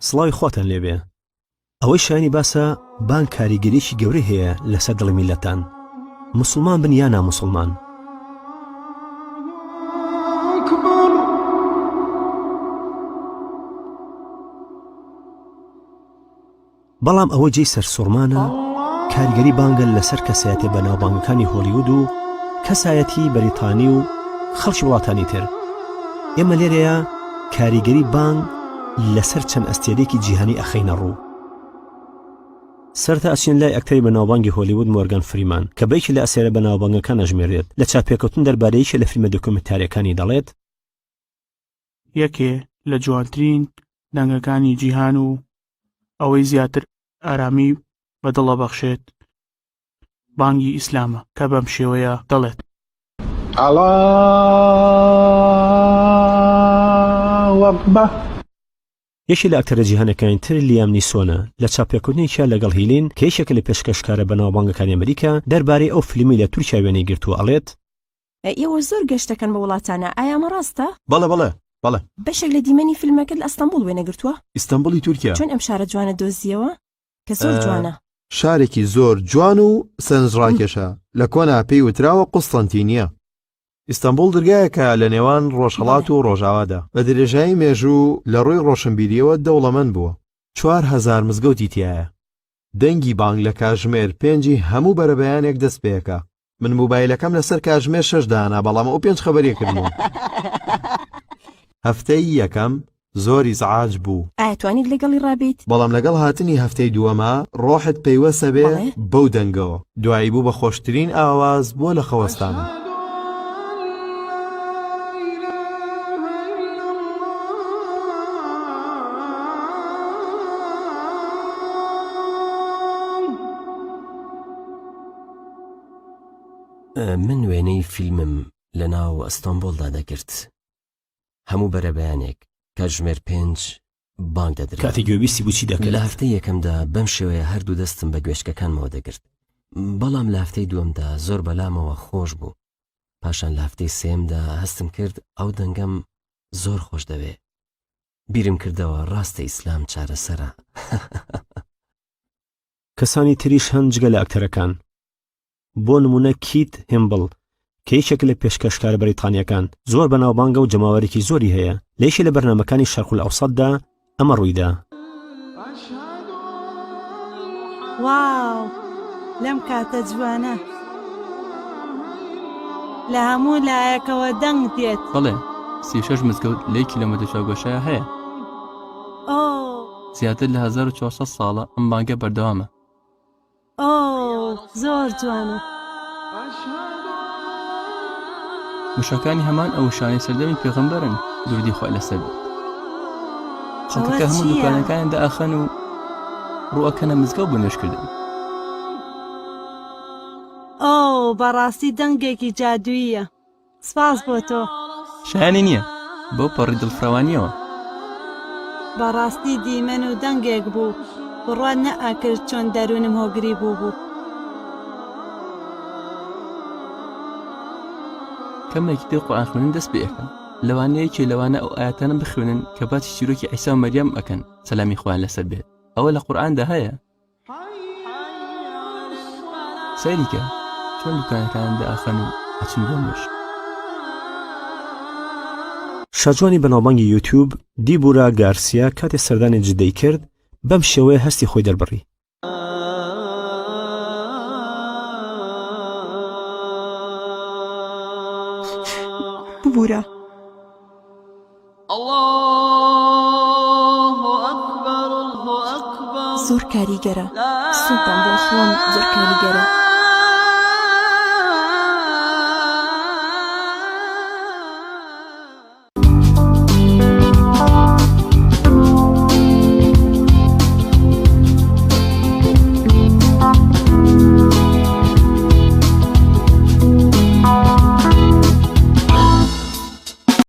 سڵاوی خواتان لێبێ ئەوەی شایانی باسە بانگ کاریگەریی گەورەی هەیە لەسەر دڵی میللەتان موسڵمان بن یا ناموسڵمان. بەڵام ئەوەی جێی سەرسوڕمانە کاریگەری بانگە لەسەر کەسایەتیە بەناوبانگەکانی هۆلیوود و کەسایەتی بەریتانی و خەڵکی وڵاتانی تر. ئێمە لێرەیا کاریگەری بانگ لەسەر چەند ئەستێرەیەکی جیهانی ئەخەینە ڕوو. سەرەتا ئەچینە لای ئەکتەری بەناوبانگی هۆلیوود مۆرگان فریمان کە بە یەکێ لە ئەسێرە بەناوبانگەکان ئەژمێرێت، لە چاوپێکەوتن دەربارەی یەکێ لە فیلمە دۆکۆمێنتاریەکانی دەڵێت، یەکێ لە جوانترین دەنگەکانی جیهان و ئەوەی زیاتر ئارامی بە دڵ ئەبەخشێت بانگی ئیسلامە کە بەم شێوەیە دەڵێت. اللە اکبر. یەکێ لە ئەکتەرە جیهانەکانی تر لیام نیسۆنە، لە چاوپێکەوتنێکیا لەگەڵ هیلین کە یەکێکە لە پێشکەشکارە بەناوبانگەکانی ئەمریکا، دەربارەی ئەو فلیمەی لە تورکیا وێنەی گرتووە ئەڵێت، ئێوە زۆر گەشت دەکەن بە وڵاتانا، ئایا ئەمە ڕاستە؟ بەڵێ بەڵێ بەڵێ. بەشێک لە دیمەنی فیلمەکەت لە ئەستەنبوڵ وێنە گرتووە؟ ئیستەنبوڵی تورکیا. چۆن ئەم شارە جوانەت دۆزییەوە؟ کە زۆر جوانە. شارێکی زۆر جوان و سەرنجڕاکێشە، لە کۆنا پێی وتراوە قوستەنتینیە. ئیستەنبوڵ درگایەکە لە نێوان ڕۆژهەڵات و ڕۆژاوادا. بە درێژایی مێژوو لە ڕووی ڕۆشنبیرییەوە دەوڵەمەند بووە. 4000 مزگەوتی تیایە. دەنگی بانگ لە کاژمێر پێنجی هەموو بەرەبەیانێک دەست پێ ئەکا. من موبایلەکەم لەسەر کاژمێر شەش دانا بەڵام ئەو پێنج خەبەری کردمەوە. هەفتەی یەکەم زۆر ئیزعاج بوو. ئایا توانیت لەگەڵی ڕابێیت؟ بەڵام لەگەڵ هاتنی هەفتەی دووەما ڕۆحت پەیوەسە بێ بەڵێ. بەو دەنگەوە. دوایی بوو بە خۆشترین ئاواز بۆ لە خەوەستانم. من وێنەی فیلمم لە ناو ئەستەنبوڵدا دەگرت. هەموو بەرەبەیانێک کاتژمێر پێنج بانگ دەدرا. کاتێک گوێبیستی بوو چی لە دەکرد؟ هەفتەی یەکەمدا بەم شێوەیە هەردوو دەستم بە گوێچکەکانمەوە دەگرت. بەڵام لە هەفتەی دووەمدا زۆر بەلامەوە خۆش بوو. پاشان لە هەفتەی سێیەمدا هەستم کرد ئەو دەنگەم زۆر خۆش دەوێ. بیرم کردەوە ڕاستە ئیسلام چارەسەرە. کەسانی تریش هەن جگە لە ئەکتەرەکان. بۆ نموونە کیت هێمبڵ کە یەکێکە لە پێشکەشکارە بەریتانییەکان، زۆر بەناوبانگە و جەماوەرێکی زۆری هەیە، لە یەکێ لە بەرنامەکانی شەرقولئەوسەتدا ئەمە ڕوویدا. واو لەم کاتە جوانە. لە هەموو لایەکەوە دەنگ دێت. بەڵێ، 36 مزگەوت لە یەک کیلۆمەتر چوارگۆشەیا هەیە. ئۆ. زیاتر لە 1400 ساڵە ئەم بانگە بەردەوامە. ئۆ زۆر جوانە. وشەکانی هەمان ئەو وشانەی سەردەمی پێغەمبەرن درودی خوای لەسەر بێت. ئەوە خەڵکەکە هەموو چییە؟ دوکانەکانیان دائەخەن و ڕووئەکەنە مزگەوت بۆ نوێژکردن. ئۆ بەڕاستی دەنگێکی جادووییە. سپاس بۆ تۆ. شایانی نییە بەو پەڕی دڵفراوانییەوە. بەڕاستی دیمەن و دەنگێک بوو بڕوات نەئەکرد چۆن دەروونم هۆگری بووبوو. کەمێکی تر قورئان خوێندن دەست پێ ئەکا لەوانەیە یەکێ لەوانە ئەو ئایەتانە بخوێنن کە باسی چیرۆکی عیسا و مەریەم ئەکەن سەلامی خوایان لەسەر بێت ئەوە لە قورئاندا هەیە سەیری کە چۆن دوکانەکان داخەن و ئەچن بۆ نوێژ. شاجوانی بەناوبانگی یوتیوب دیبورا گارسیا کاتێ سەردانی جدەی کرد بەم شێوەیە هەستی خۆی دەربڕی. ببورە. زۆر کاریگەرە سوڵتان بۆ خۆم زۆر کاریگەرە.